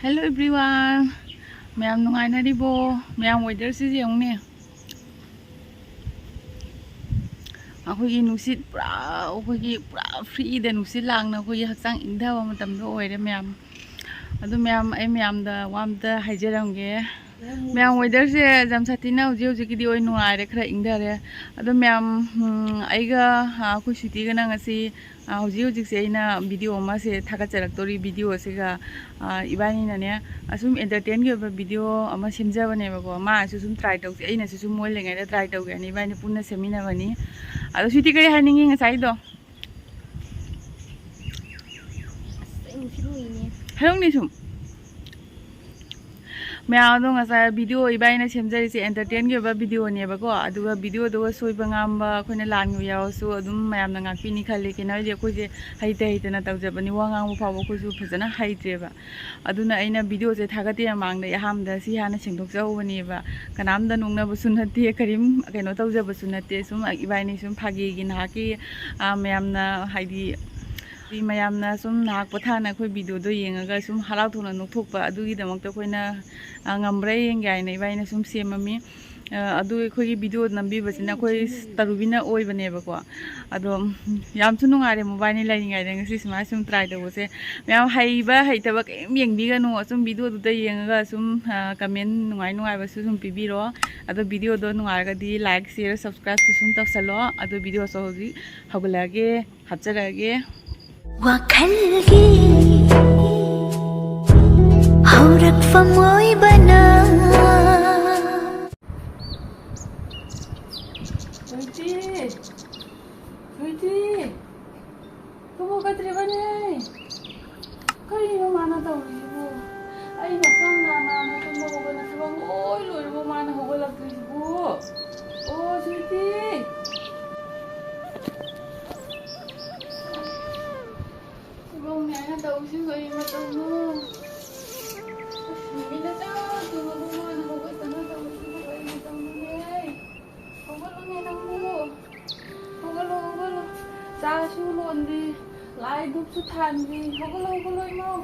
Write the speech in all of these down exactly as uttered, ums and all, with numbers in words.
Hello everyone, ꯃꯌꯥꯝ ꯅꯨꯡꯉꯥꯏꯅꯔꯤꯕꯣ? ꯃꯌꯥꯝ weatherꯁꯤ ꯌꯦꯡꯉꯨꯅꯦ꯫ ꯑꯩꯈꯣꯏꯒꯤ ꯅꯨꯡꯁꯤꯠ ꯄꯨꯔꯥ, ꯑꯩꯈꯣꯏꯒꯤ ꯄꯨꯔꯥ freeꯗ ꯅꯨꯡꯁꯤꯠ ꯂꯥꯡꯅ ꯑꯩꯈꯣꯏꯒꯤ ꯍꯛꯆꯥꯡ ꯏꯪꯊꯕ ꯃꯇꯝꯗꯣ ꯑꯣꯏꯔꯦ ꯃꯌꯥꯝ꯫ ꯑꯗꯨ ꯃꯌꯥꯝ, ꯑꯩ ꯃꯌꯥꯝꯗ ꯋꯥ ꯑꯝꯇ ꯍꯥꯏꯖꯔꯝꯒꯦ꯫ ꯃꯌꯥꯝ, weatherꯁꯦ ꯌꯥꯝ ꯁꯥꯊꯤꯅ ꯍꯧꯖꯤꯛ ꯍꯧꯖꯤꯛꯀꯤꯗꯤ ꯑꯣꯏ ꯅꯨꯡꯉꯥꯏꯔꯦ, ꯈꯔ ꯏꯪꯊꯔꯦ꯫ ꯑꯗꯣ ꯃꯌꯥꯝ, ꯎꯝ, ꯑꯩꯒ, ꯑ, ꯑꯩꯈꯣꯏ ꯁ꯭ꯋꯤꯇꯤꯒꯅ ꯉꯁꯤ, ꯑ, ꯍꯧꯖꯤꯛ ꯍꯧꯖꯤꯛꯁꯦ ꯑꯩꯅ video ꯑꯃꯁꯦ ꯊꯥꯒꯠꯆꯔꯛꯇꯣꯔꯤ꯫ Videoꯁꯤꯒ, ꯑ, ꯏꯕꯥꯅꯤꯅꯅꯦ ꯑꯁꯨꯝ entertainꯒꯤ ꯑꯣꯏꯕ video ꯑꯃ ꯁꯦꯝꯖꯕꯅꯦꯕꯀꯣ꯫ ꯃꯥꯅꯁꯨ ꯁꯨꯝ try ꯇꯧꯁꯦ, ꯑꯩꯅꯁꯨ ꯁꯨꯝ ꯃꯣꯏ ꯂꯩꯉꯩꯗ try ꯇꯧꯒꯦ ꯍꯥꯏꯅ ꯏꯕꯥꯅꯤ ꯄꯨꯟꯅ ꯁꯦꯝꯃꯤꯟꯅꯕꯅꯤ꯫ ꯑꯗꯣ ꯁ꯭ꯋꯤꯇꯤ, ꯀꯔꯤ ꯍꯥꯏꯅꯤꯡꯉꯤ ꯉꯁꯥꯏꯗꯣ? ꯑꯁ, ꯑꯩ ꯅꯨꯡꯁꯤꯠ ꯍꯨꯏꯅꯦ꯫ ꯍꯥꯏꯔꯧꯅꯦ ꯁꯨꯝ꯫ ꯃꯌꯥꯝ ꯑꯗꯣ, ꯉꯁꯥꯏ video ꯏꯕꯥꯏꯅ ꯁꯦꯝꯖꯔꯤꯁꯦ entertainꯒꯤ ꯑꯣꯏꯕ videoꯅꯦꯕꯀꯣ꯫ ꯑꯗꯨꯒ videoꯗꯨꯒ ꯁꯣꯏꯕ ꯉꯥꯝꯕ, ꯑꯩꯈꯣꯏꯅ ꯂꯥꯟꯕ ꯌꯥꯎꯔꯁꯨ ꯑꯗꯨꯝ ꯃꯌꯥꯝꯅ ꯉꯥꯛꯄꯤꯅꯤ ꯈꯜꯂꯤ꯫ ꯀꯩꯅꯣ ꯍꯥꯏꯗꯤ ꯑꯩꯈꯣꯏꯁꯦ ꯍꯩꯇ ꯍꯩꯇꯅ ꯇꯧꯖꯕꯅꯤ, ꯋꯥ ꯉꯥꯡꯕ ꯐꯥꯎꯕ ꯑꯩꯈꯣꯏꯁꯨ ꯐꯖꯅ ꯍꯩꯇ꯭ꯔꯦꯕ꯫ ꯑꯗꯨꯅ ꯑꯩꯅ videoꯁꯦ ꯊꯥꯒꯠꯇꯦ ꯃꯃꯥꯡꯗ ꯑꯩ ꯑꯍꯥꯟꯕꯗ ꯁꯤ ꯍꯥꯟꯅ ꯁꯦꯡꯗꯣꯛꯆꯍꯧꯕꯅꯦꯕ꯫ ꯀꯅꯥꯝꯇ ꯅꯣꯛꯅꯕꯁꯨ ꯅꯠꯇꯦ, ꯀꯔꯤꯝ ꯀꯩꯅꯣ ꯇꯧꯖꯕꯁꯨ ꯅꯠꯇꯦ꯫ ꯁꯨꯝ ꯏꯕꯥꯏꯅꯤ ꯁꯨꯝ ꯐꯥꯒꯤꯒꯤ ꯅꯍꯥꯛꯀꯤ, ꯑ, ꯃꯌꯥꯝꯅ ꯍꯥꯏꯗꯤ ꯃꯌꯥꯝꯅ ꯁꯨꯝ ꯅꯍꯥꯛ ꯄꯣꯊꯥꯅ ꯑꯩꯈꯣꯏ videoꯗꯣ ꯌꯦꯡꯉꯒ ꯁꯨꯝ ꯍꯔꯥꯎ ꯊꯣꯛꯅ ꯅꯣꯛꯊꯣꯛꯄ, ꯑꯗꯨꯒꯤꯗꯃꯛꯇ ꯑꯩꯈꯣꯏꯅ, ꯑ, ꯉꯝꯕ꯭ꯔꯥ ꯌꯦꯡꯒꯦ ꯍꯥꯏꯅ ꯏꯕꯥꯏꯅ ꯁꯨꯝ ꯁꯦꯝꯃꯝꯃꯤ꯫ ꯑ, ꯑꯗꯨ ꯑꯩꯈꯣꯏꯒꯤ video ꯅꯝꯕꯤꯕꯁꯤꯅ ꯑꯩꯈꯣꯏ ꯇꯔꯨꯕꯤꯅ ꯑꯣꯏꯕꯅꯦꯕꯀꯣ꯫ ꯑꯗꯣ ꯌꯥꯝꯁꯨ ꯅꯨꯡꯉꯥꯏꯔꯦ ꯃꯣꯕꯥꯏꯜꯅꯤ ꯂꯩꯔꯤꯉꯩꯗ ꯉꯁꯤ ꯁꯨꯃꯥꯏꯅ ꯁꯨꯝ try ꯇꯧꯕꯁꯦ꯫ ꯃꯌꯥꯝ ꯍꯩꯕ ꯍꯩꯇꯕ ꯀꯔꯤꯝ ꯌꯦꯡꯕꯤꯒꯅꯨ, ꯑꯁꯨꯝ videoꯗꯨꯗ ꯌꯦꯡꯉꯒ ꯁꯨꯝ, ꯑ, comment ꯅꯨꯡꯉꯥꯏ ꯅꯨꯡꯉꯥꯏꯕꯁꯨ ꯁꯨꯝ ꯄꯤꯕꯤꯔꯣ꯫ ꯑꯗꯣ videoꯗꯣ ꯅꯨꯡꯉꯥꯏꯔꯒꯗꯤ like, share, subscribeꯁꯨ ꯁꯨꯝ ꯇꯧꯁꯜꯂꯣ꯫ ꯑꯗꯣ videoꯁꯨ ꯍꯧꯖꯤꯛ ꯍꯧꯒꯠꯂꯛꯑꯒꯦ, ꯍꯥꯞꯆꯔꯛꯑꯒꯦ꯫ ꯋꯥꯈꯜꯒꯤ ꯍꯧꯔꯛꯐꯝ ꯑꯣꯏꯕꯅ꯫ ꯁ꯭ꯋꯤꯇꯤ! ꯁ꯭ꯋꯤꯇꯤ! ꯇꯨꯝ ꯍꯧꯒꯠꯇ꯭ꯔꯤꯕꯅꯦ? ꯀꯔꯤꯅꯣ ꯃꯥꯅ ꯇꯧꯔꯤꯁꯤꯕꯨ? ꯑꯩꯅ ꯈ꯭ꯋꯥꯡ ꯅꯥ ꯅꯥꯅ ꯇꯨꯝꯕ ꯍꯧꯒꯠꯂ ꯊꯕꯛ ꯂꯣꯏ ꯂꯣꯏꯔꯕ ꯃꯥꯅ ꯍꯧꯒꯠꯂꯛꯇ꯭ꯔꯤꯁꯤꯕꯨ? ꯑꯣ, ꯁ꯭ꯋꯤꯇꯤ! ꯏꯕꯨꯡꯅꯦ ꯑꯩꯅ ꯇꯧꯔꯤꯁꯤ ꯀꯔꯤ ꯃꯇꯧꯅꯣ? ꯑꯁ, ꯅꯨꯃꯤꯠꯅ ꯆꯥ ꯇꯨꯝꯃꯕ ꯃꯥꯅ ꯍꯧꯒꯠꯇꯅ ꯇꯧꯔꯤꯁꯤꯕꯨ ꯀꯔꯤ ꯃꯇꯧꯅꯣꯅꯦ? ꯍꯧꯒꯠꯂꯨꯅꯦ ꯅꯪꯕꯨ꯫ ꯍꯧꯒꯠꯂꯣ, ꯍꯧꯒꯠꯂꯣ꯫ ꯆꯥꯁꯨ ꯂꯣꯟꯗ꯭ꯔꯤ, ꯂꯥꯏ ꯙꯨꯞꯁꯨ ꯊꯥꯟꯗ꯭ꯔꯤ꯫ ꯍꯧꯒꯠꯂꯣ, ꯍꯧꯒꯠꯂꯣ ꯏꯃꯧ꯫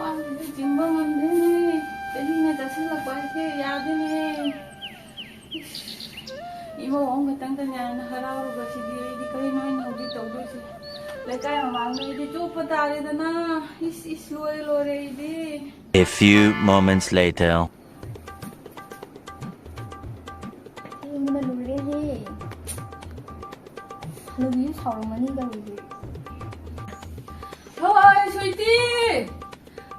ꯈ꯭ꯋꯥꯡꯁꯤꯁꯨ ꯆꯤꯡꯕ ꯉꯝꯗꯦꯅꯦ꯫ ꯆꯍꯤꯅ ꯆꯠꯁꯤꯜꯂꯛꯄ ꯍꯥꯏꯁꯦ ꯌꯥꯗꯦꯅꯦ꯫ ꯏꯁ, ꯏꯃꯧ ꯑꯃꯈꯛꯇꯪꯗꯅꯦ ꯍꯥꯏꯅ ꯍꯔꯥꯎꯔꯨꯕꯁꯤꯗꯤ ꯑꯩꯗꯤ ꯀꯔꯤꯅꯣ ꯑꯩꯅ ꯍꯧꯖꯤꯛ ꯇꯧꯗꯣꯏꯁꯦ? ꯂꯩꯀꯥꯏ ꯃꯃꯥꯡꯗ ꯑꯩꯗꯤ ꯆꯣꯞꯄ ꯇꯥꯔꯦꯗꯅ꯫ ꯏꯁ, ꯏꯁ, ꯂꯣꯏꯔꯦ, ꯂꯣꯏꯔꯦ ꯑꯩꯗꯤ꯫ A few moments later. ꯊꯦꯡꯕꯅ ꯂꯣꯏꯔꯦꯍꯦ꯫ ꯍꯅꯨꯕꯤꯁꯨ ꯁꯥꯎꯔꯝꯃꯅꯤꯗ ꯍꯧꯖꯤꯛ꯫ ꯍꯣꯏ, ꯁ꯭ꯋꯤꯇꯤ!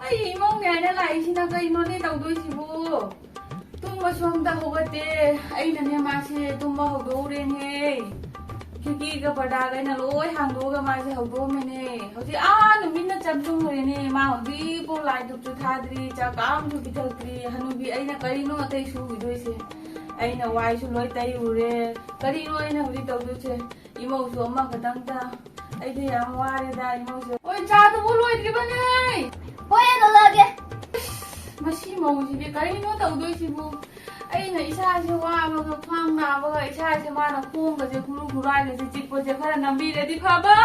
ꯑꯩ ꯏꯃꯧꯅꯦ ꯍꯥꯏꯅ ꯂꯥꯛꯏꯁꯤꯅ ꯀꯩꯅꯣꯅꯦ ꯇꯧꯗꯣꯏꯁꯤꯕꯨ? ꯇꯨꯝꯕꯁꯨ ꯑꯝꯇ ꯍꯧꯒꯠꯇꯦ꯫ ꯑꯩꯅꯅꯦ ꯃꯥꯁꯦ ꯇꯨꯝꯕ ꯍꯧꯗꯣꯛꯎꯔꯦꯅꯦ꯫ ꯈꯤꯔꯀꯤꯒ ꯄꯔꯗꯥꯒ ꯑꯩꯅ ꯂꯣꯏ ꯍꯥꯡꯗꯣꯛꯑꯒ ꯃꯥꯁꯦ ꯍꯧꯗꯣꯛꯑꯝꯃꯦꯅꯦ꯫ ꯍꯧꯖꯤꯛ ꯑꯥ ꯅꯨꯃꯤꯠꯅ ꯆꯞ ꯆꯨꯝꯈ꯭ꯔꯦꯅꯦ꯫ ꯃꯥ ꯍꯧꯖꯤꯛꯐꯥꯎ ꯂꯥꯏ ꯙꯨꯞꯁꯨ ꯊꯥꯗ꯭ꯔꯤ, ꯆꯥꯛ ꯑꯝꯁꯨ ꯄꯤꯊꯛꯇ꯭ꯔꯤ꯫ ꯍꯅꯨꯕꯤ ꯑꯩꯅ ꯀꯔꯤꯅꯣ ꯑꯇꯩ ꯁꯨꯈꯤꯗꯣꯏꯁꯦ? ꯑꯩꯅ ꯋꯥꯏꯁꯨ ꯂꯣꯏ ꯇꯩꯔꯨꯔꯦ꯫ ꯀꯔꯤꯅꯣ ꯑꯩꯅ ꯍꯧꯖꯤꯛ ꯇꯧꯗꯣꯏꯁꯦ? ꯏꯃꯧꯁꯨ ꯑꯃꯈꯛꯇꯪꯗ꯫ ꯑꯩꯗꯤ ꯌꯥꯝ ꯋꯥꯔꯦꯗ ꯏꯃꯧꯁꯦ꯫ ꯍꯣꯏ, ꯆꯥꯗꯨꯕꯨ ꯂꯣꯏꯗ꯭ꯔꯤꯕꯅꯦ꯫ ꯍꯣꯏ, ꯌꯥ ꯇꯧꯔꯛꯑꯒꯦ꯫ ꯃꯁꯤ ꯃꯧꯁꯤꯗꯤ ꯀꯔꯤꯅꯣ ꯇꯧꯗꯣꯏꯁꯤꯕꯨ? ꯑꯩꯅ ꯏꯁꯥꯁꯦ ꯋꯥꯕꯒ, ꯈ꯭ꯋꯥꯡ ꯅꯥꯕꯒ, ꯏꯁꯥꯁꯦ ꯃꯥꯅ ꯈꯣꯡꯒꯁꯦ ꯈꯨꯔꯨ ꯈꯨꯔꯥꯏꯒꯁꯦ ꯆꯤꯛꯄꯁꯦ ꯈꯔ ꯅꯝꯕꯤꯔꯗꯤ ꯐꯕ꯫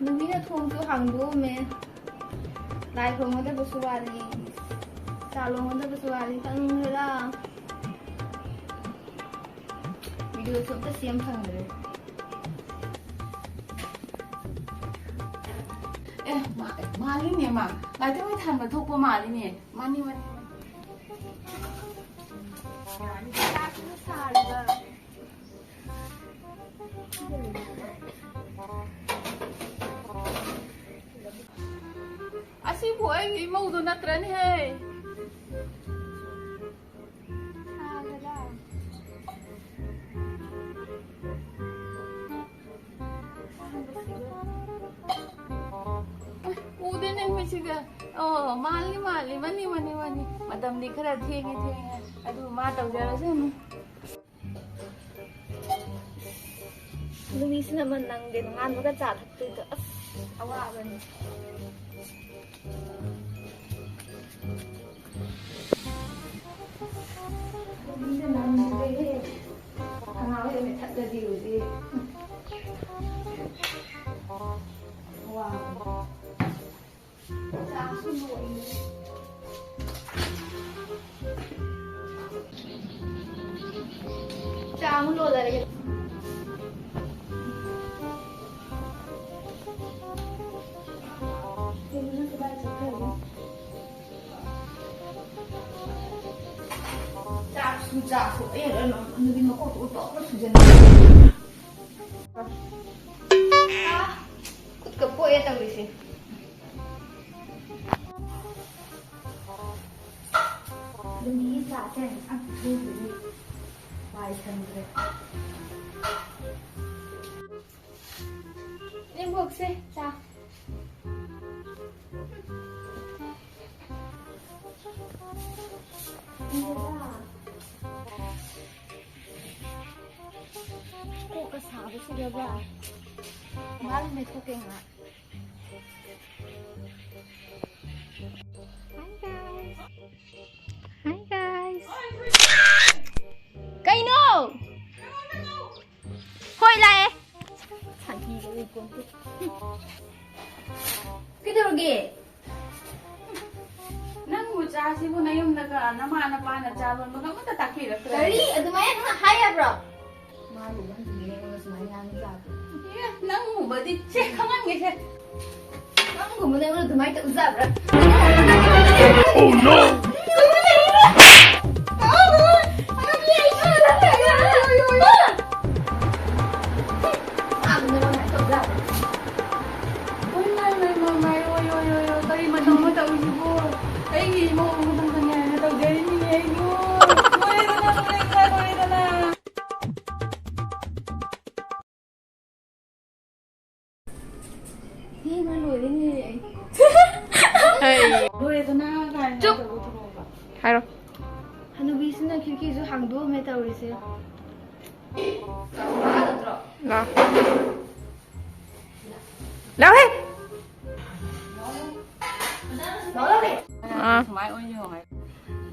ꯅꯨꯃꯤꯠꯅ ꯊꯣꯡꯁꯨ ꯍꯥꯡꯗꯣꯛꯑꯝꯃꯦ꯫ ꯂꯥꯏ ꯈꯨꯔꯨꯝꯒꯗꯕꯁꯨ ꯋꯥꯠꯂꯤ꯫ ꯆꯥ ꯂꯣꯟꯒꯗꯕꯁꯨ ꯋꯥꯠꯂꯤ꯫ ꯇꯟꯈ꯭ꯔꯦꯗ꯫ ꯚꯤꯗꯤꯑꯣꯁꯨ ꯑꯝꯇ ꯁꯦꯝ ꯐꯪꯗ꯭ꯔꯦ꯫ ꯑꯦ, ꯃꯥ-, ꯃꯥꯜꯂꯤꯅꯦ ꯃꯥ꯫ ꯂꯥꯏꯊꯥꯎ ꯊꯥꯟꯕ ꯊꯣꯛꯄ ꯃꯥꯜꯂꯤꯅꯦ꯫ ꯃꯥꯅꯤ, ꯃꯥꯅꯤ꯫ ꯆꯥꯛꯁꯤꯅ ꯁꯥꯔꯤꯕ꯫ ꯑꯁꯤꯕꯨ ꯑꯩꯒꯤ ꯏꯃꯧꯗꯣ ꯅꯠꯇ꯭ꯔꯅꯦꯍꯦ? ꯎꯗꯦꯅꯦ ꯃꯤꯁꯤꯒ꯫ ꯑꯣ, ꯃꯥꯜꯂꯤ, ꯃꯥꯜꯂꯤ꯫ ꯃꯅꯤ, ꯃꯅꯤ, ꯃꯅꯤ꯫ ꯃꯇꯝꯗꯤ ꯈꯔ ꯊꯦꯡꯉꯦ, ꯊꯦꯡꯉꯦ꯫ ꯑꯗꯨ ꯃꯥ ꯇꯧꯖꯔꯁꯅꯨ꯫ ꯅꯨꯃꯤꯠꯁꯤꯅ ꯃ ꯅꯪꯗꯦ, ꯅꯣꯡꯉꯥꯟꯕꯒ ꯆꯥ ꯊꯛꯇꯣꯏꯗꯣ꯫ ꯑꯁ, ꯑꯋꯥꯕꯅꯤ꯫ ꯅꯨꯃꯤꯠꯁꯤꯅ ꯅꯪꯗ꯭ꯔꯦꯍꯦ꯫ ꯈꯅꯥꯎ ꯍꯦꯛ ꯃꯦꯠꯊꯠꯂꯗꯤ ꯍꯧꯖꯤꯛ꯫ ꯑꯋꯥꯕꯅꯤ꯫ ꯆꯥ ꯆꯥ ꯑꯃꯨꯛ ꯂꯣꯜꯂꯔꯒꯦ꯫ ꯆꯥꯛꯁꯨ ꯆꯥꯛꯁꯨ ꯑꯩ ꯅꯨꯄꯤ ꯃꯀꯣꯛꯇꯨ ꯇꯣꯛꯅ ꯁꯨꯖꯟꯅ꯫ ꯈꯨꯠꯀ ꯄꯣꯛꯑꯦ ꯇꯧꯔꯤꯁꯦ꯫ ꯂꯝꯕꯤꯒꯤ ꯆꯥꯛꯁꯦ ꯌꯥꯝ ꯊꯨꯕꯒꯤ ꯋꯥꯏ ꯁꯪꯗ꯭ꯔꯦ꯫ ꯏꯅꯦꯝꯕꯣꯛꯁꯦ ꯆꯥ꯫ ꯀꯣꯛꯀ ꯁꯥꯕꯁꯤꯗꯕ꯫ ꯃꯥꯜꯂꯦ ꯊꯣꯛꯀꯦ ꯉꯥꯏꯍꯥꯛ꯫ Hi guys. Hi guys. ꯀꯩꯅꯣ? ꯍꯣꯏ ꯂꯥꯛꯑꯦ꯫ ꯁꯥꯟꯇꯤꯒ ꯂꯩꯄꯣꯟꯇꯦ꯫ ꯀꯩꯗꯧꯔꯒꯦ? ꯅꯪꯕꯨ ꯆꯥꯁꯤꯕꯨ ꯅꯌꯨꯝꯗꯒ ꯅꯃꯥ ꯅꯄꯥꯅ ꯆꯥ ꯂꯣꯟꯕꯒ ꯑꯃꯠꯇ ꯇꯥꯛꯄꯤꯔꯛꯇ꯭ꯔꯦ꯫ ꯀꯔꯤ? ꯑꯗꯨꯃꯥꯏꯅ ꯅꯪꯅ ꯍꯥꯏ ꯌꯥꯕ꯭ꯔꯣ? ꯃꯥꯒꯨꯝꯕ ꯅꯨꯄꯤꯅꯦ ꯑꯩꯉꯣꯟꯗ ꯁꯨꯃꯥꯏꯅ ꯉꯥꯡꯕ ꯌꯥꯕ꯭ꯔꯣ? ꯑꯦ, ꯅꯪꯒꯨꯝꯕꯗꯤ ꯁꯦ ꯈꯪꯍꯟꯒꯦꯁꯦ꯫ ꯅꯪꯒꯨꯝꯕꯅ ꯑꯩꯉꯣꯟꯗ ꯑꯗꯨꯃꯥꯏꯅ ꯇꯧꯖꯕ꯭ꯔꯥ? Oh no! ꯃꯥꯏ, ꯃꯥꯏ, ꯃꯥꯏ, ꯃꯥꯏ, ꯃꯥꯏ, ꯑꯣꯏ, ꯑꯣꯏ, ꯑꯣꯏ, ꯑꯣꯏ, ꯀꯔꯤ ꯃꯇꯧꯅꯣ ꯇꯧꯔꯤꯁꯤꯕꯨ? ꯑꯩꯒꯤ ꯏꯃꯧ ꯑꯃꯈꯛꯇꯪ ꯐꯪꯉꯦ ꯍꯥꯏꯅ ꯇꯧꯖꯔꯤꯅꯤꯅꯦ ꯑꯩꯕꯨ꯫ ꯂꯣꯏꯔꯦꯗꯅ, ꯂꯣꯏꯔꯦꯗꯅ, ꯂꯣꯏꯔꯦꯗꯅ꯫ ꯊꯦꯡꯅ ꯂꯣꯏꯔꯦꯅꯦ ꯑꯩ꯫ ꯂꯣꯏꯔꯦꯗꯅ ꯀꯥꯏꯅ ꯆꯨꯞ! ꯇꯧꯕ ꯊꯕꯛ꯫ ꯍꯥꯏꯔꯣ꯫ ꯍꯅꯨꯕꯤꯁꯤꯅ ꯈꯤꯔꯀꯤꯁꯨ ꯍꯥꯡꯗꯣꯛꯑꯝꯃꯦ ꯇꯧꯔꯤꯁꯦ꯫ ꯂꯥꯎ꯫ ꯂꯥꯎꯍꯦ! ꯑꯥ꯫ ꯁꯨꯃꯥꯏ ꯑꯣꯏꯅ ꯌꯦꯡꯉꯣ ꯍꯥꯏ꯫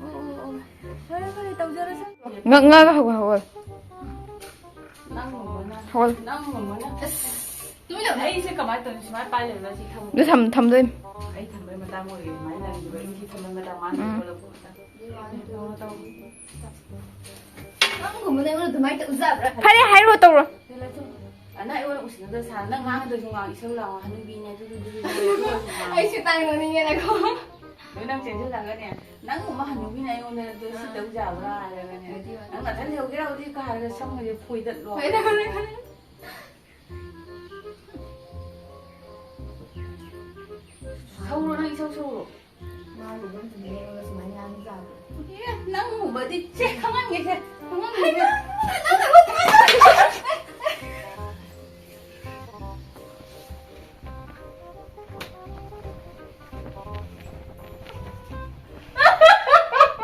ꯑꯣ, ꯑꯣ, ꯑꯣ꯫ ꯐꯔꯦ, ꯐꯔꯦ, ꯇꯧꯖꯔꯁꯅꯨ꯫ ꯉꯛ-, ꯉꯛꯑꯒ ꯍꯧꯒꯠ-, ꯍꯧꯒꯠ-꯫ ꯅꯪꯒꯨꯝꯕꯅ, ꯍꯧꯒꯠ-꯫ ꯅꯪꯒꯨꯝꯕꯅ꯫ ꯑꯁ꯫ ꯇꯨꯃꯤꯟꯅ ꯑꯩꯁꯦ ꯀꯃꯥꯏꯅ ꯇꯧꯅꯤ? ꯁꯨꯃꯥꯏꯅ ꯄꯥꯏ ꯂꯩꯕ ꯁꯤ ꯊꯝꯃꯨ꯫ ꯑꯗꯨ ꯊꯝ-, ꯊꯝꯗꯣꯏꯅꯤ꯫ ꯑꯩ ꯊꯝꯕꯩ ꯃꯇꯥꯡ ꯑꯣꯏꯔꯦ꯫ ꯑꯗꯨꯃꯥꯏꯅ ꯅꯪꯒꯤꯗꯣ ꯑꯩ ꯁꯤ ꯊꯝꯕꯩ ꯃꯇꯥꯡ ꯃꯥꯅ ꯎꯝ꯫ ꯊꯣꯛꯂꯛꯄ꯫ ꯅꯪꯒꯨꯝꯕꯅ ꯑꯩꯉꯣꯟꯗ ꯑꯗꯨꯃꯥꯏꯅ ꯇꯧꯖꯕ꯭ꯔꯥ? ꯐꯔꯦ, ꯍꯥꯏꯔꯣ, ꯇꯧꯔꯣ꯫ ꯑ, ꯅꯪ ꯑꯩꯉꯣꯟꯗ ꯎꯁꯤꯠꯅꯗꯕ ꯁꯥꯔ, ꯅꯪ ꯉꯥꯡꯒꯗꯣꯏꯁꯨ ꯉꯥꯡ, ꯏꯁꯧ ꯂꯥꯡꯉꯣ, ꯍꯅꯨꯕꯤꯅꯦ, ꯑꯗꯨꯗꯨ, ꯑꯗꯨꯗꯨ, ꯑꯗꯨꯗꯨ, ꯑꯗꯨꯗꯨ, ꯑꯗꯨꯗꯨ, ꯑꯩꯁꯨ ꯇꯥꯏ ꯅꯣꯛꯅꯤꯡꯉꯦꯗꯀꯣ꯫ ꯑꯗꯨ ꯅꯪ ꯆꯦꯟꯁꯤꯜꯂꯒꯅꯦ, ꯅꯪꯒꯨꯝꯕ ꯍꯅꯨꯕꯤꯅ ꯑꯩꯉꯣꯟꯗ ꯑꯗꯨ ꯁꯤ ꯇꯧ ꯌꯥꯕ꯭ꯔꯥ ꯍꯥꯏꯔꯒꯅꯦ, ꯑꯗꯨꯗꯤ ꯅꯪ ꯅꯊꯟ ꯂꯩꯍꯧꯒꯦꯔꯥ ꯍꯧꯖꯤꯛ ꯀꯥꯔꯒ ꯁꯝꯒꯁꯦ ꯐꯣꯏꯗꯠꯂꯣ꯫ ꯍꯣꯏ, ꯍꯣꯏ, ꯍꯣꯏ꯫ ꯁꯧꯔꯣ, ꯅꯪ ꯏꯁꯧ ꯁꯧꯔꯣ꯫ ꯃꯥꯒꯤ ꯑꯗꯨꯝ ꯇꯨꯃꯤꯟꯅ ꯑꯩꯉꯣꯟꯗ ꯁꯨꯃꯥꯏꯅ ꯉꯥꯡꯖꯕ꯫ ꯑꯦ, ꯅꯪꯒꯨꯝꯕꯗꯤ ꯁꯦ ꯈꯪꯍꯟꯒꯦꯁꯦ, ꯈꯪꯍꯟꯒꯦꯁꯦ꯫